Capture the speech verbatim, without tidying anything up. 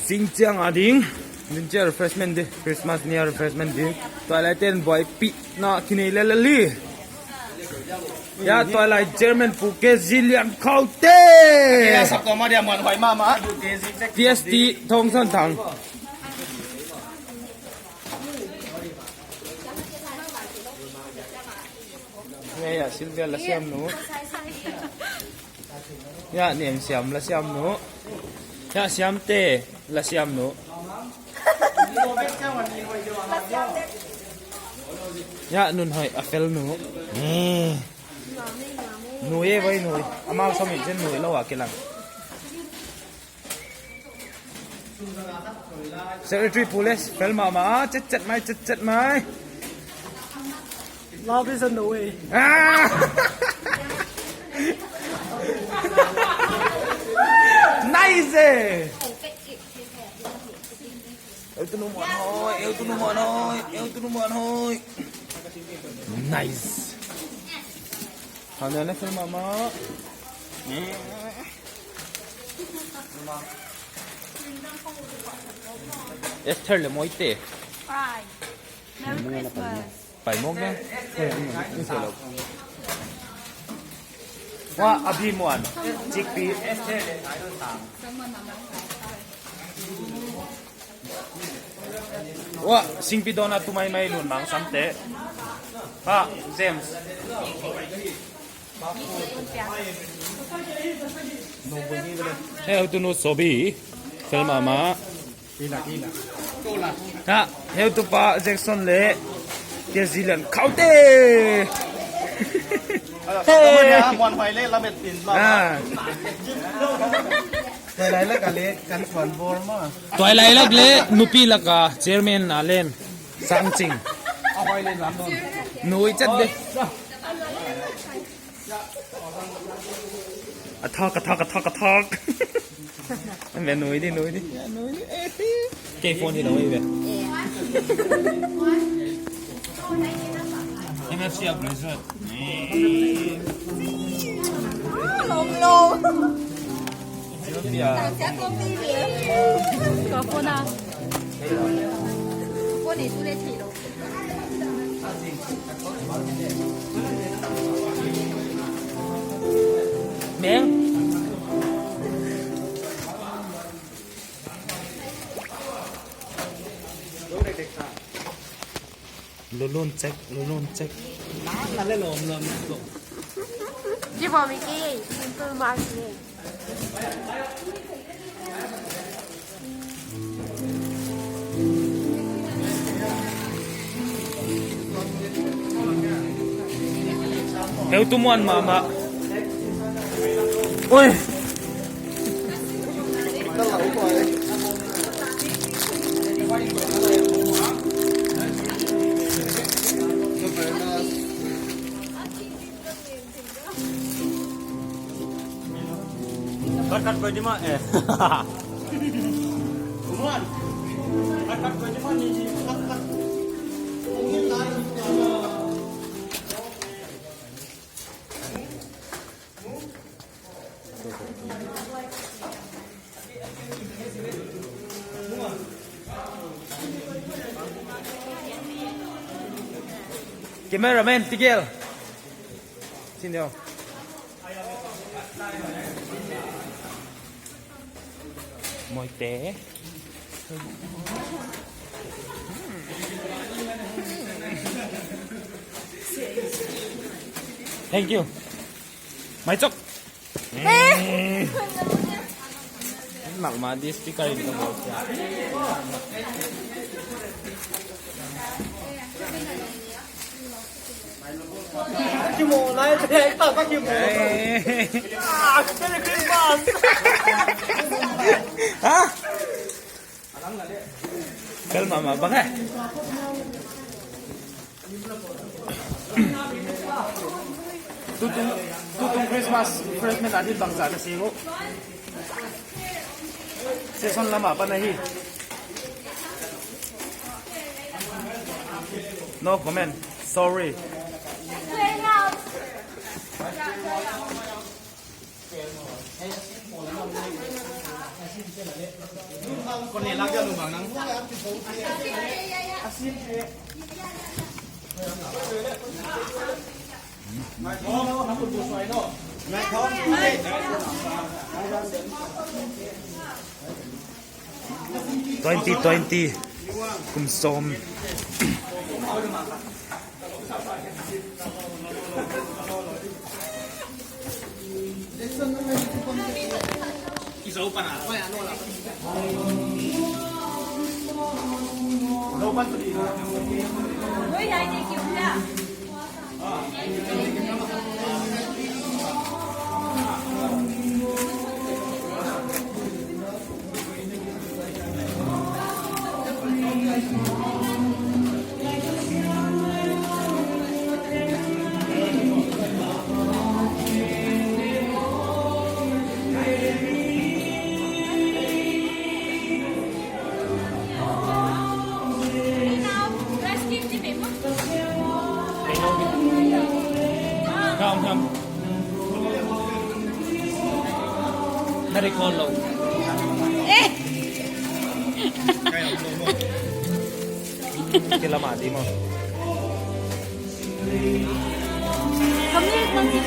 Zingchiang a ding, zingchiang refreshment di, Christmas ni a refreshment di. Tuailai ten buaipihna kinei lel a li. Ya, tuailai chairman pu K G Lian Khaute. Ya, sap ko ma dia man huai mama. T S T Thongsanthang. Ya, ya, Sylvia la siam nu. Ya, nem siam la siam nu. Ya, siam te la siam nu. Ya, nun hoi a fel nu. Eh. Nui e, vai nui. Amau som in chen nui lou a kilang. Secretary Pules, fel mahmah, chet chet mai, chet chet mai. Love is on the way. Ah! Nice eh! Eu tu nu muan hoi, eu tu nu muan hoi, eu tu nu muan hoi. Nice. Hau na na fel mahmah. Esther le Moite. Bye. Merry Christmas. Pai mok na. Wah, abi muan. Chickpea. Wah, singpi dona tu mai mai lun mang samte. Ha, James. Heu tu nu Sobi, fel mahmah. Ha, heu tu pa Jackson le, K G Lian Khaute. Hey. Muan huai le lamet pin ma. Ah. Tuailai lak a le kan suan bor ma. Tuailai lak le nupi lak a chairman a len Sangching. Nui chet de. A thak, a thak, a thak, a thak. Em, nui di, nui di. Nui di. Kei phone di nui di. M F C a graduate. Lom lom. Kau phone a. Phone ni tu le thei lou. Meng. Lulun check, lulun check. Nang na le lom lom lom. Di ba mi ki, simple mas ni. Heu tu muan mahmah. Oi. Kat kat koi di ma, eh. Kat kat koi di ma ni, kat kat. Cameraman, tigel. Sini, oh. Moite. Thank you. Mai chok. Eh. Nak ma di speaker in ka bol sia. Kimu lai, lai ka, ka kimu. Eh. Ah, Merry Christmas. Ha? Fel mahmah bang eh. Tutung, tutung Christmas, Christmas adin bangzah na sing uh. Season lama pa na hi. No comment. Sorry. Twenty twenty kum sawm. Hram, hram. Na record lou. Eh! Kila mati mo. Kami, kami.